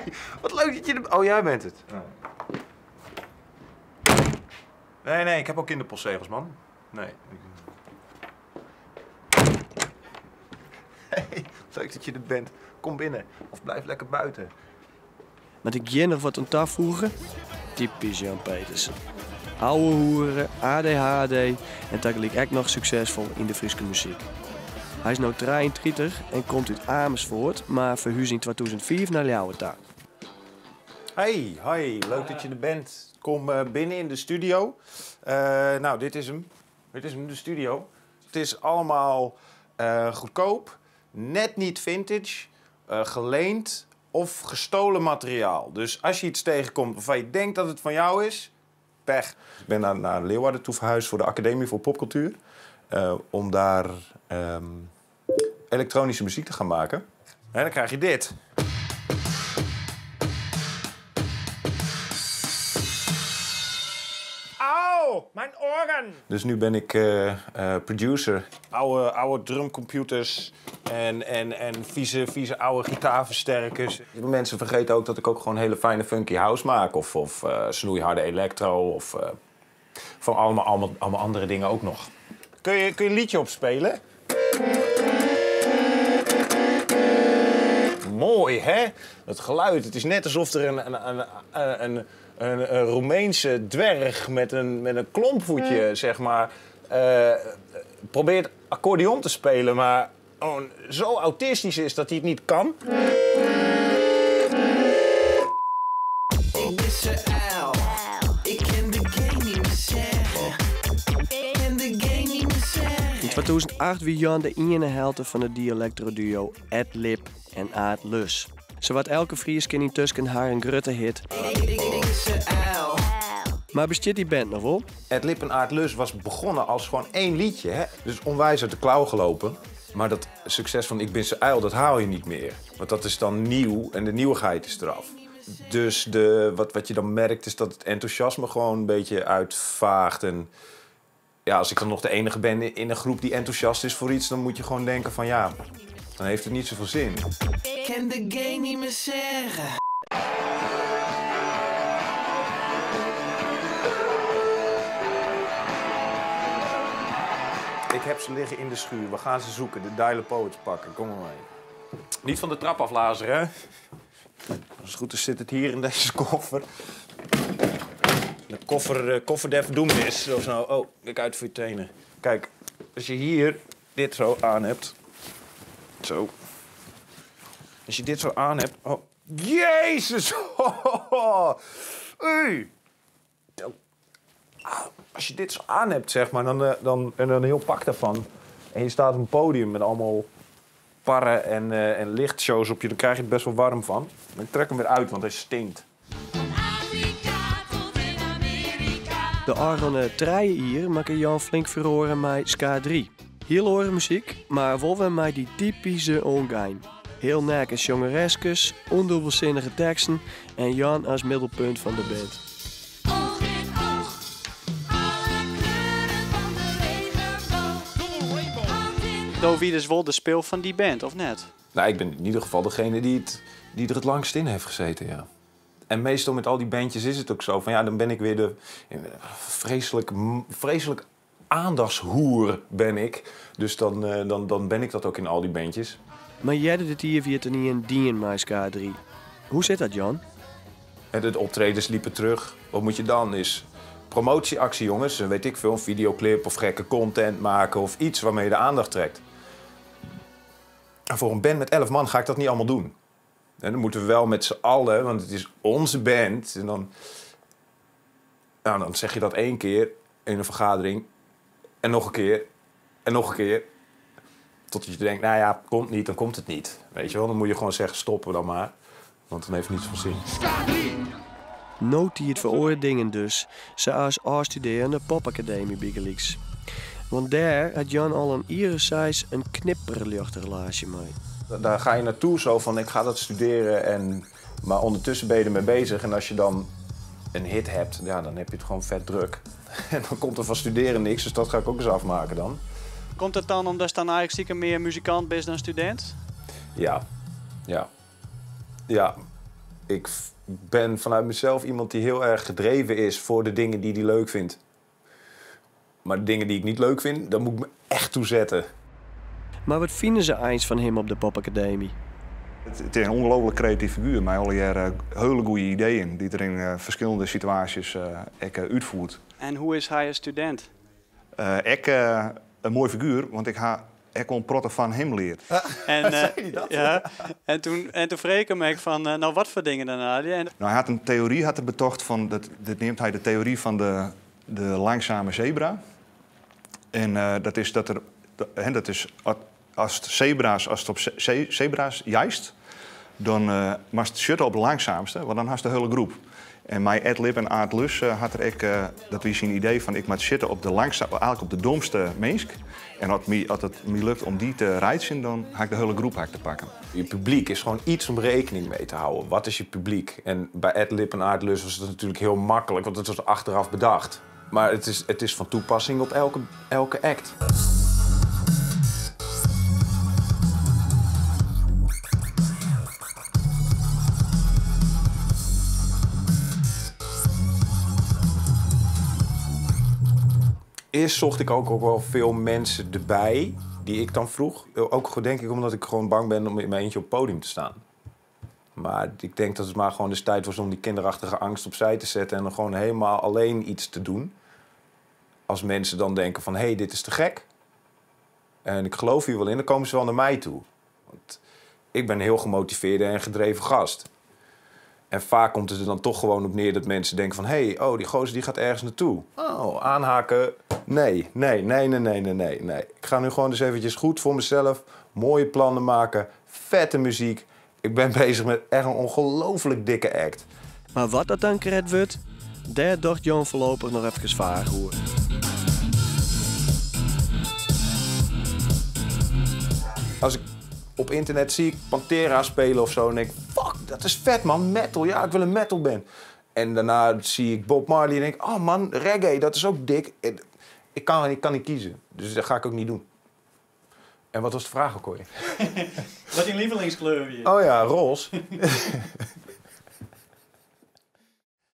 Hey, wat leuk dat je er... Oh, jij bent het. Nee, nee, ik heb ook kinderpostzegels, man. Nee. Hey, leuk dat je er bent. Kom binnen of blijf lekker buiten. Moat ik hjir noch wat oan tafoege? Typysk Jan Petersen. Ouwehoere, ADHD en tagelyk ek noch suksesfol yn de Fryske muzyk. Hy is no 33 en komt út Amersfoort, mar ferhuze yn 2005 nei Ljouwert ta. Hey, hoi, leuk dat je er bent. Kom binnen in de studio. Nou, dit is hem. Dit is hem, de studio. Het is allemaal goedkoop, net niet vintage, geleend of gestolen materiaal. Dus als je iets tegenkomt waarvan je denkt dat het van jou is, pech. Ik ben naar Leeuwarden toe verhuisd voor de Academie voor Popcultuur. Om daar elektronische muziek te gaan maken. En dan krijg je dit. Au, mijn oren! Dus nu ben ik producer. Oude drumcomputers en vieze oude gitaarversterkers. Mensen vergeten ook dat ik ook gewoon hele fijne funky house maak. Of snoeiharde electro. Of van allemaal andere dingen ook nog. Kun je een liedje opspelen? Mooi, hè? Het geluid. Het is net alsof er een Roemeense dwerg met een klompvoetje, zeg maar, probeert accordeon te spelen, maar zo autistisch is dat hij het niet kan. Ik ben ze uil. Ik ken de game niet meer zeggen. Ik ken de game niet meer zeggen. In 2008 wie Jan de ene helte van het dialectro-duo Ed Lip en Aad Lus. Zowat elke Fries ken intussen haar een grutte hit. Maar bestaat die band nog wel? Ed Lip en Aad Lus was begonnen als gewoon één liedje. Hè? Dus onwijs uit de klauw gelopen. Maar dat succes van Ik ben ze uil, dat haal je niet meer. Want dat is dan nieuw en de nieuwigheid is eraf. Dus wat je dan merkt is dat het enthousiasme gewoon een beetje uitvaagt. En ja, als ik dan nog de enige ben in een groep die enthousiast is voor iets, dan moet je gewoon denken van ja, dan heeft het niet zoveel zin. Ik kan de game niet meer zeggen. Ik heb ze liggen in de schuur. We gaan ze zoeken. De Dijle Poets pakken. Kom maar mee. Niet van de trap aflazen, hè? Als het goed is zit het hier in deze koffer. De koffer der verdoemenis. Of zo. Oh, kijk uit voor je tenen. Kijk, als je hier dit zo aan hebt. Zo. Als je dit zo aan hebt. Oh. Jezus! Ui. Als je dit zo aan hebt, zeg maar, dan en een heel pak daarvan. En je staat op een podium met allemaal parren en lichtshows op je, dan krijg je het best wel warm van. Maar ik trek hem weer uit, want hij stinkt. De Argonne treien hier maken Jan flink furoren met Ska 3. Heel horen muziek, maar wel weer met die typische ongein. Heel nek en jongereskes, ondubbelzinnige teksten en Jan als middelpunt van de band. Oog in oog, alle kleuren van de regenboog. Hand in Do wie dus wel de speel van die band, of net? Nou, ik ben in ieder geval degene die er het langst in heeft gezeten, ja. En meestal met al die bandjes is het ook zo van ja, dan ben ik weer de vreselijk aandachtshoer ben ik. Dus dan ben ik dat ook in al die bandjes. Maar jij doet het hier via het niet in dien met Ska 3. Hoe zit dat, Jan? En de optredens liepen terug. Wat moet je dan? Is promotieactie, jongens. Weet ik veel, een videoclip of gekke content maken of iets waarmee je de aandacht trekt. En voor een band met 11 man ga ik dat niet allemaal doen. En dan moeten we wel met z'n allen, want het is onze band. En dan zeg je dat 1 keer in een vergadering. En nog een keer. En nog een keer. Totdat je denkt, nou ja, komt niet, dan komt het niet. Weet je wel, dan moet je gewoon zeggen, stoppen dan maar. Want dan heeft het niet zoveel zin. Nood die het veroordingen dus, zoals afstuderende popacademie bygelyks. Want daar had Jan al een iris een knipperlichtrelatie mee. Daar ga je naartoe zo van, ik ga dat studeren, maar ondertussen ben je ermee bezig. En als je dan een hit hebt, ja, dan heb je het gewoon vet druk. En dan komt er van studeren niks, dus dat ga ik ook eens afmaken dan. Komt het dan omdat je dan eigenlijk stiekem meer muzikant bent dan student? Ja, ja, ja. Ik ben vanuit mezelf iemand die heel erg gedreven is voor de dingen die hij leuk vindt. Maar de dingen die ik niet leuk vind, daar moet ik me echt toe zetten. Mar wat fine se eins fan him op de Popakademy? It is in ongelooflik kreatyf figuer mei allegear hiele goede ideeën dy't er yn ferskillende situaasjes ek útfiert. En hoe is hy as studint? Ek in moai figuer, want ik ha ek wol in protte fan him leard. En, ja, en toen frege ik him ek fan, nou wat foar dingen dan Adi? En Nou, hy hat in teory hat er betocht fan, dat, dit neamt hy de teory fan de langzame zebra. En dat is dat er, hè, dat is as sebra's, as it op sebra's jeist, dan moatst sjitte op de langzaamste, want dan hast de hiele groep. En mei Ed Lip en Aart Lus hat er ek, dat wie syn idee fan ik moat sjitte op de langzaam, eigentlik op de domste minsk. En as it my lukt om dy te reitsjen, dan ha ik de hiele groep te pakken. Je publiek is gewoon iets om rekening mee te houden. Wat is je publiek? En bij Ed Lip en Aart Lus was het natuurlijk heel makkelijk, want het was achteraf bedacht. Maar het is van toepassing op elke act. Eerst zocht ik ook wel veel mensen erbij die ik dan vroeg. Ook denk ik omdat ik gewoon bang ben om in mijn eentje op het podium te staan. Maar ik denk dat het maar gewoon dus tijd was om die kinderachtige angst opzij te zetten en dan gewoon helemaal alleen iets te doen. Als mensen dan denken van, hé, hey, dit is te gek. En ik geloof hier wel in, dan komen ze wel naar mij toe. Want ik ben een heel gemotiveerde en gedreven gast. En vaak komt het er dan toch gewoon op neer dat mensen denken van, hé, hey, oh, die gozer die gaat ergens naartoe. Oh, aanhaken. Nee, nee, nee, nee, nee, nee, nee, nee. Ik ga nu gewoon eens eventjes goed voor mezelf mooie plannen maken, vette muziek. Ik ben bezig met echt een ongelooflijk dikke act. Maar wat dat dan kret wordt, daar dacht Jan voorlopig nog even vaag over. Als ik op internet zie ik Pantera spelen of zo en denk ik, fuck, dat is vet man, metal, ja, ik wil een metal band. En daarna zie ik Bob Marley en denk ik, oh man, reggae, dat is ook dik. En ik kan niet kiezen, dus dat ga ik ook niet doen. En wat was de vraag ook alweer? Wat is je lievelingskleur hier? Oh ja, roze.